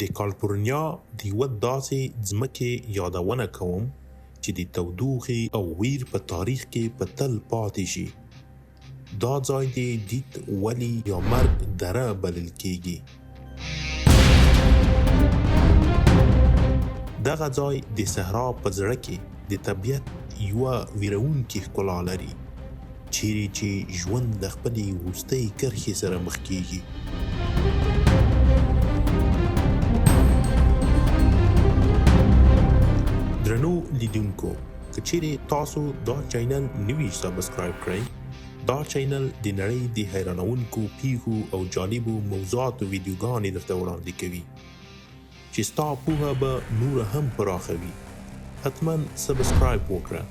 د کالفورنیا د یوه داسې ځمکې یادونه کوم چې د تودوخې او ویر په تاریخ کې په تل پاتې شي. دا ځای د دیت ولي یا مرګ دره بلل کیږي. دغه ځای د صحرا په زړه کې د طبیعت یوه ویرونکې ښکلا لري، چیرې چې ژوند له خپلې وروستۍ کرښې سره مخ کیږي. درنو لیدونکو، که چیرې تاسو دا چینل نه وي سبسکرایب کړی، دا چینل د نړۍ د حیرانوونکو پیښو او جالبو موضوعاتو ویډیوګانې درته وړاندې کوي چې ستا پوهه به نوره هم پراخه وي. حتما سبسکرایب وکړه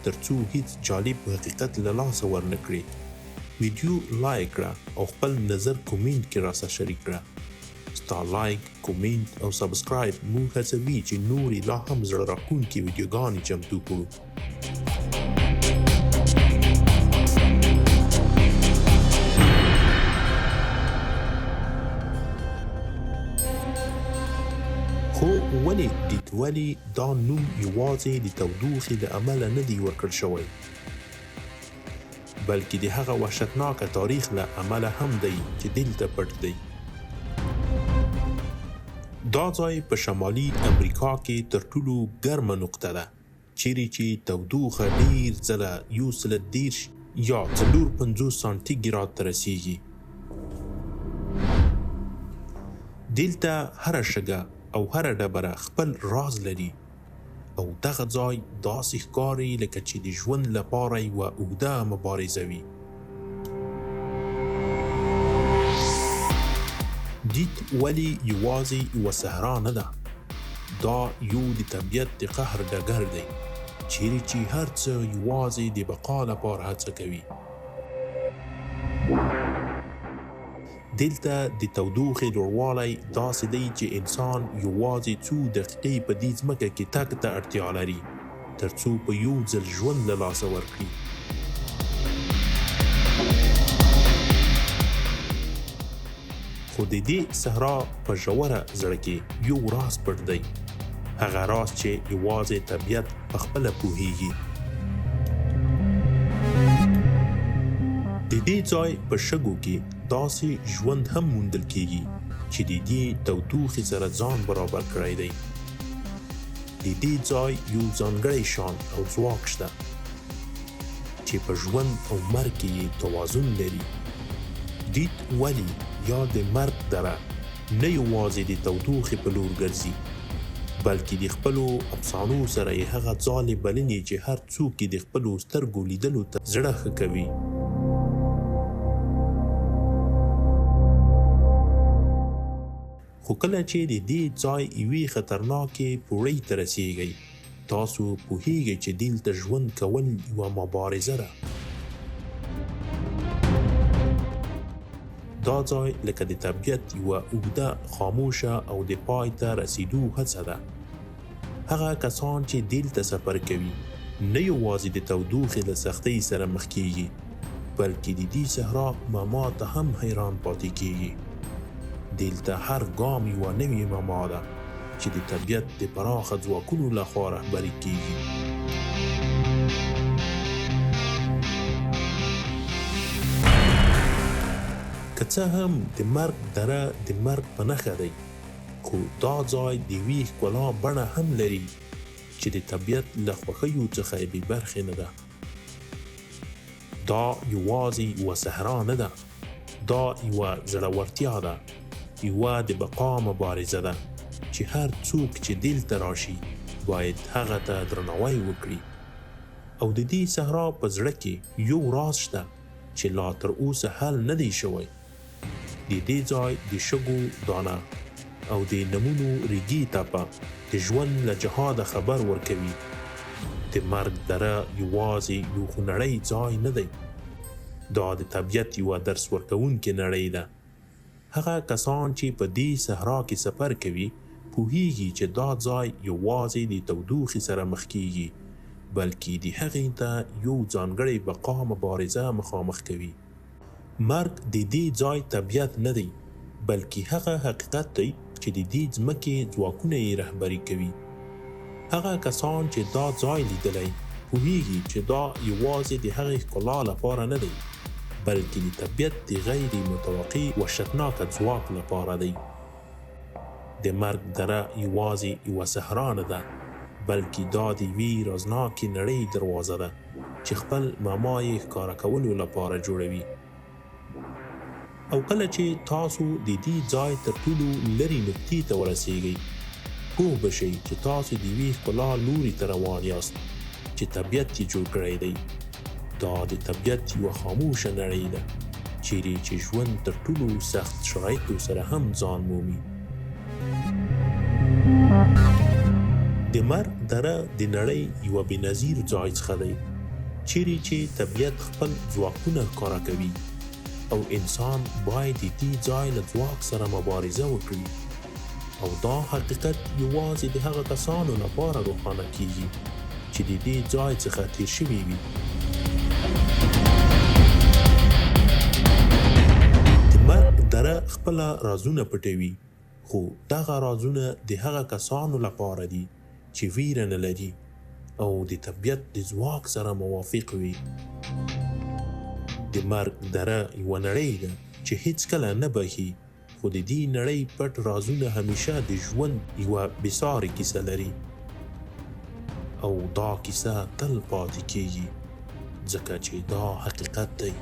ترڅو هیڅ جالب حقیقت له لاسه ورنکړې. ویډیو لایک کړه او خپل نظر کومنټ کې راسره شریک کړه. ستا لایک، کومنټ او سبسکرایب موږ هڅوي چې نورې لا هم زړه راښکونکې ویډیوګانې چمتو کړو. خو ولې دیت ولي دا نوم یوازې د تودوخې له امله نه دی ورکړل شوی، بلکې د هغه وحشتناکه تاریخ له امله هم دی چې دلته پټ دی. دا ځای په شمالي امریکا کې تر ټولو ګرمه نقطه ده، چیرې چې تودوخه ډیر ځله 130 یا 54 سانتي ګراد ته رسیږي. دلته هره شګه او هره ډبره خپل راز لري او دغه ځای داسې ښکاري لکه چې د ژوند لپاره یوه اوږده مبارزه وي. دیت ولي یوازې یوه صحرا نه ده، دا یو د طبیعت د قهر ډګر دی، چیرې چې هر څه یوازې د بقا لپاره هڅه کوي. دلته د تودوخې لوړوالی داسې دی چې انسان یوازې څو دقیقې په دې ځمکه کې تګ ته اړتیا لري ترڅو په یو ځل ژوند له لاسه ورکړي. خو د دې صحرا په ژوره زړه کې یو راز پټ دی، هغه راز چې یوازې طبیعت په خپله پوهیږي. د دې ځای په شګو کې داسې ژوند هم موندل کیږي چې د دې تودوخې سره ځان برابر کړی دی. د دې ځای یو ځانګړی شان او ځواک شته چې په ژوند او مرګ کې یې توازن لري. دیت ولي یا د مرګ دره نه یوازې د تودوخې په لور ګرځي، بلکې د خپلو افسانو سره یې هغه ځالې بلنې چې هر څوک یې د خپلو سترګو لیدلو ته زړه ښه کوي. خو کله چې د دې ځای یوې خطرناکې پوړۍ ته رسیږئ، تاسو پوهیږئ چې دلته ژوند کول یوه مبارزه ده. دا ځای لکه د طبیعت یوه اوږده، خاموشه او د پای ته رسیدو هڅه ده. هغه کسان چې دلته سفر کوي، نه یوازې د تودوخې له سختۍ سره مخ کیږي، بلکې د دې صحرا معما ته هم حیران پاتې کیږي. دلته هر ګام یوه نوې معما ده چې د طبیعت د پراخه ځواکونو لخوا رهبري کیږي. که څه هم د مرګ دره د مرګ په نښه دی، خو دا ځای د یوې ښکلا بڼه هم لري چې د طبیعت له خوښیو څخه بې برخې نه ده. دا یوازې یوه صحرا نه ده، دا یوه زړورتیا ده، یوه د بقا مبارزه ده چې هر څوک چې دلته راشي باید هغه ته درناوی وکړي. او د دې صحرا په زړه کې یو راز شته چې لا تر اوسه حل نه دی شوی. د دې ځای د شګو دانه او د نمونو ریګي تپه د ژوند له جهاده خبر ورکوي. د مرګ دره یوازې یو خونړی ځای نه دی، دا د طبیعت یوه درس ورکوونکې نړۍ ده. هغه کسان چې په دې صحرا کې سفر کوي پوهیږي چې دا ځای یوازې د تودوخې سره مخ کیږي، بلکې د هغې ته یو ځانګړی بقا مبارزه مخامخ کوي. مرګ د دې ځای طبیعت نه دی، بلکې هغه حقیقت دی چې د دې ځمکې ځواکونه یې رهبري کوي. هغه کسان چې دا ځای لیدلی، پوهیږي چې دا یوازې د هغې ښکلا لپاره نه دی، بلکې د طبیعت د غیر متوقع وحشتناکه ځواک لپاره دی. د مرګ دره یوازې یوه صحرا نه ده، بلکې دا د یوې رازناکې نړۍ دروازه ده چې خپل معما یې ښکاره کولو لپاره جوړوي. او کله چې تاسو د دې ځای تر ټولو لرې نقطې ته ورسیږئ، پوه به شئ چې تاسو د یوې ښکلا لوري ته روان یاست چې طبیعت یې جوړ کړی دی. دا د طبیعت یوه خاموشه نړۍ ده، چیرې چې ژوند تر ټولو سخت شرایطو سره هم ځان مومي. د مرګ دره د نړۍ یوه بې نظیر ځای څخه دی، چیرې چې طبیعت خپل ځواکونه ښکاره کوي او انسان باید د دې ځای له ځواک سره مبارزه وکړي. او دا حقیقت یوازې د هغه کسانو لپاره روښانه کیږي چې د دې ځای څخه تیر شوي وي. د مرګ دره خپله رازونه پټوي، خو دغه رازونه د هغه کسانو لپاره دي چې ویره نه لري او د طبیعت د ځواک سره موافق وي. د مرګ دره یوه نړۍ ده چې هیڅکله نه بښي، خو د دې نړۍ پټ رازونه همیشه د ژوند یوه بېسارې کیسه لري او دا کیسه تل پاتې کیږي، ځکه چې دا حقیقت دی.